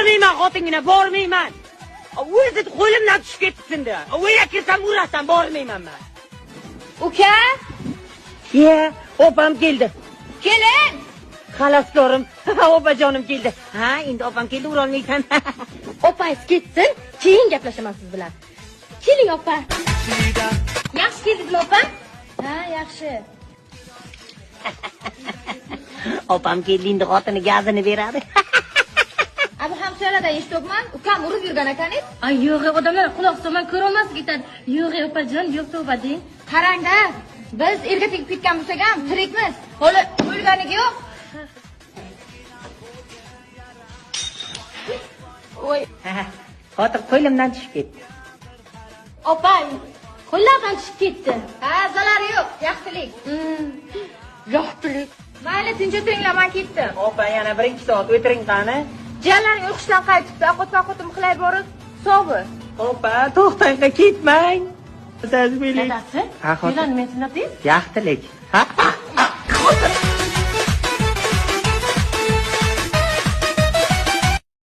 Bormayman xotingina, bormayman. O'zi qo'limdan tushib ketsin-da. O'ya kirsam urasan, bormayman men. Uka, Ye, opam keldi. kelin. Xaloskorim, opajonim keldi. Ha, endi opam keldi, urolmaysan. Opangiz ketsin, keyin gaplashaman siz bilan. Keling opa. Yaxshi keldingizmi opa? Ha, yaxshi. Opam keldi, endi xotini gazini beradi. Abu hamsoyalardan eshityapman, ukam urib yurgan ekaningiz. Ay yo'q, odamlar quloq solmay ko'rolmaslik ketadi. Yo'q, opajon, yo'q tavba deng. Qarang-da, biz erga tegib ketgan bo'lsak ham tirikmiz. Hali o'lganiga yo'q. Voy, Xotin qo'limdan tushib ketdi. opa, qo'llardan tushib ketdi. Ha, zarari yo'q, yaxshilik. Yaxshilik. Mayli, tinch o'tiringlar, men ketdim. Opa, yana 1-2 soat o'tiring qani. Jiyanlaring o'qishdan qaytibdi, ovqat-ovqatim qilay borib, sog' bo'l. Opa, to'xtang, ketmang. Dadasi, Ha, xotin. yo'lani men sinabdingiz? Yaxshilik. Ha? Xotin.